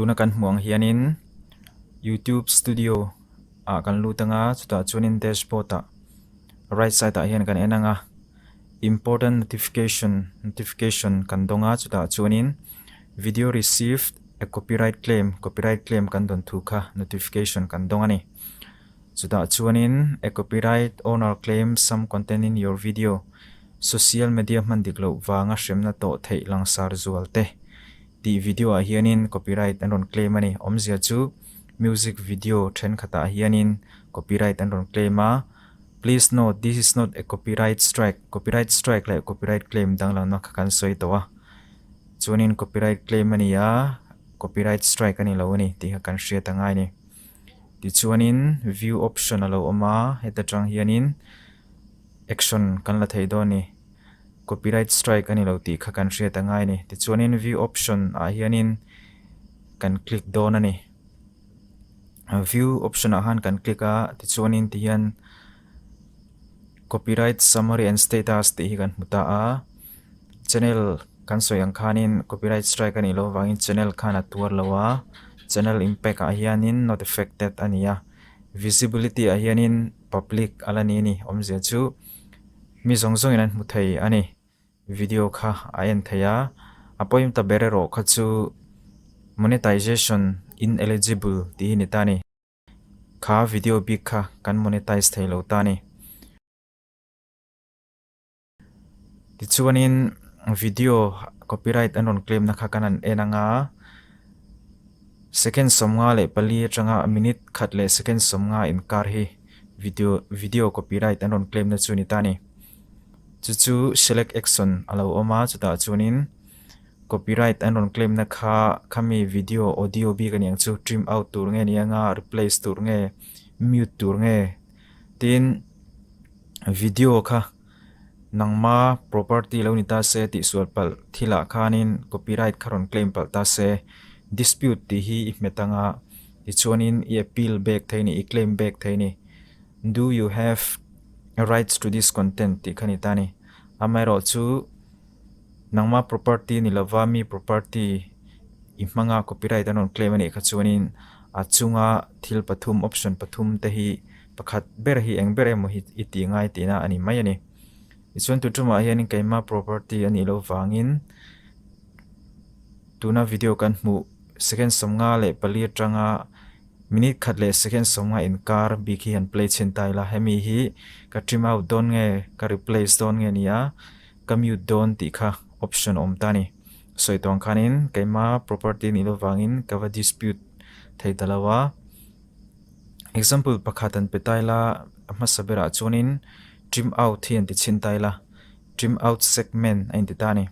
Tuna kan hmuh ang hianin youtube studio ah kan lut anga chutah chuanin dashboard ah right side ah hian kan en anga important notification notification kan dawng a chutah chuanin video received a copyright claim copyright claim kan dawn thu kha notification kan dawng a ni. Chutah chuanin a copyright owner claims some content in your video social media hman dik loh vanga hremna tawh theih langsar zual te tih video ah hianin copyright an rawn claim a ni. Awmzia chu music video thenkhatah hianin copyright an rawn claim a, Please note this is not a copyright strike, copyright strike leh copyright claim danglamna kha kan sawi tawh a, chuanin copyright claim a ni a, copyright strike a ni lo a ni tih kha kan hriat a ngai a ni. Tichuanin view option a lo awm a, heta tang hianin action kan la thei dawn a ni. Copyright strike a ni lo tih kha kan hriat a ngai a ni. Tichuanin view option ah hianin kan click dawn a ni. View option ah khan kan click a, tichuanin tihian copyright summary and status tih hi kan hmu ta a. Channel kan sawi ang khanin copyright strike a nih loh avangin channel khan a tuar lo a, channel impact ah hianin not affected a ni a, visibility ah hianin public a la ni a ni, awmzia chu mi zawng zawngin an hmu thei a ni, video kha a en thei a, a pawimawh ta ber erawh kha chu monetization ineligible tih hi ni ta a ni, kha video bik kha kan monetize thei lo ta a ni. Tichuanin video copyright an rawn claim na kha kan han en anga second 54 atanga minute khat leh second 50 inkar hi video video copyright an rawn claim na chu a ni ta a ni. Chu chu select action a lo awm a chutah chuanin copyright an rawn claim na kha khami video audio bik a ni ang chu trim out tur nge ni anga replace tur nge mute tur nge tin video kha. Nangma property lo ni ta se tih sual palh thilah khanin copyright kha rawn claim palh ta se, dispute tih hi i hmet anga tichuanin i appeal back thei ni, i claim back thei ni. Do you have rights to this content tih kha ni ta ni. Amaherawhchu nangma property ni lova mi property i hmanga copyright an rawn claim a nih kha chuanin a chunga thil pathum option pathum te hi Pakhat ber hi eng ber emaw hi i tih ngai tihna a ni mai a ni. Tichuan tu tumah hianin keimah property a nih loh vangin tuna video kan hmuh second 54 atanga minute khat leh second 50 inkar bik hi han play chhin ta ila. Hemi hi ka trim out dawn nge ka replace dawn nge nia ka mute dawn tih kha option a awm ta a ni. Sawi tawng khanin keimah property a nih loh vangin ka va dispute thei ta lo a. Example pakhat an pe ta ila a hmasa berah chuanin trim out hi an ti chhin ta ila trim out segment a inti ta a ni.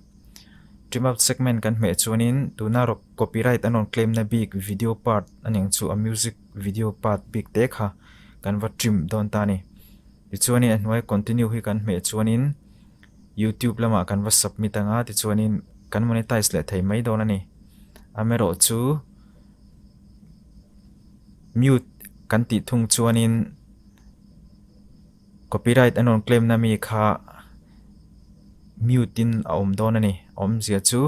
Trim out segment kan hmeh chuanin tuna rawh copyright an rawn claim na bik video part a ning chu a music video part bik te kha kan va trim dawn ta a ni. Tichuanin a hnuai continue hi kan hmeh chuanin youtube lamah kan va submit anga tichuanin kan monetize leh thei mai dawn a ni. Amaherawhchu. Mute kan tih thung chuanin copyright an rawn claim na mi kha mute in a awm dawn a ni. A awmzia chu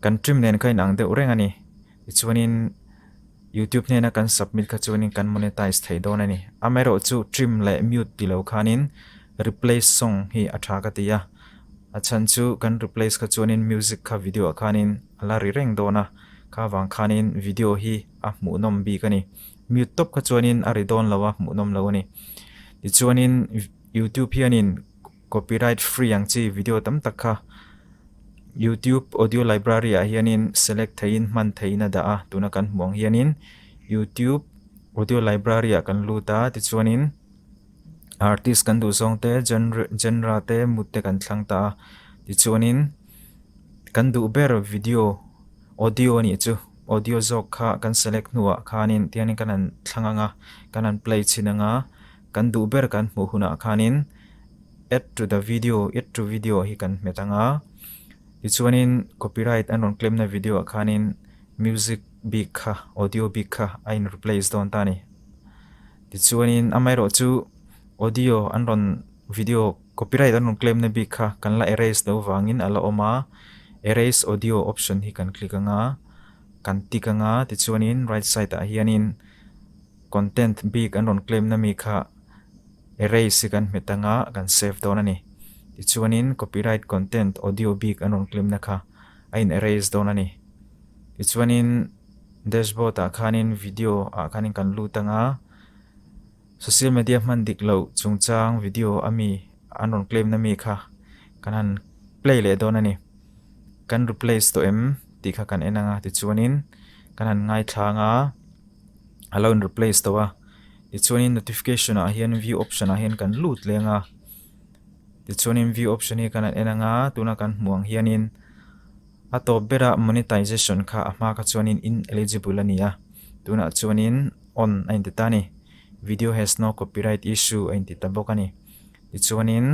kan trim nen kha inang deuh reng a ni. Tichuanin youtube hnena kan submit kha chuanin kan monetize thei dawn a ni. Amaherawhchu trim leh mute ti lo khanin replace song hi a tha ka ti a. A chhan chu kan replace kha chuanin music kha video ah khanin a la ri reng dawn a. Kha vang khanin video hi a hmuhnawm bik a ni. Mute tawp kha chuanin a ri dawn lo a, hmuhnawm lo a ni. Tichuanin youtube hianin copyright free ang chi video tam tak kha youtube audio library ah hianin select theihin hman theihin a dah a, tuna kan hmuh ang hianin youtube audio library ah kan lut a tichuanin artist kan duh zawng te genre genre te mood te kan thlang ta a tichuanin kan duh ber video audio a nih chu audio zawk kha kan select hnuah khanin tiangin kan han thlang ang a kan han play chhin ang a kan duh ber kan hmuh hunah khanin add to the video add to video hi kan hmet ang a tichuanin copyright an rawn claim na video ah khanin music bik kha audio bik kha a in replace dawn ta a ni tichuanin amaherawhchu audio an rawn video Copyright an rawn claim na bik kha kan la erase loh vangin a la awm a, erase audio option hi kan click anga. Kan tick anga tichuanin right side ah hianin content bik an rawn claim na mi kha erase hi kan hmet anga kan save dawn a ni. Tichuanin copyright content audio bik an rawn claim na kha a in erase dawn a ni. Tichuanin dashboard ah khanin video ah khanin kan lut anga social media hman dik loh chungchang video a mi an rawn claim na mi kha kan han play leh dawn a ni. Kan replace tawh em tih kha kan en anga tichuanin kan han ngaithla anga a lo in replace tawh a tichuanin notification ah hian view option ah hian kan lut leng a tichuanin view option hi kan han en anga tuna kan hmuh ang hianin a tawp berah monetization kha a hma kha chuanin ineligible a ni a tunah chuanin on a inti ta a ni video has no copyright issue a inti ta bawk a ni tichuanin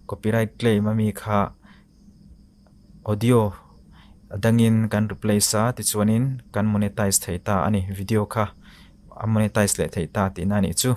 copyright claim ami kha. Audio a dangin kan replace a tichuanin kan monetize thei ta a ni video kha a monetize leh theih ta tihna a nih chu.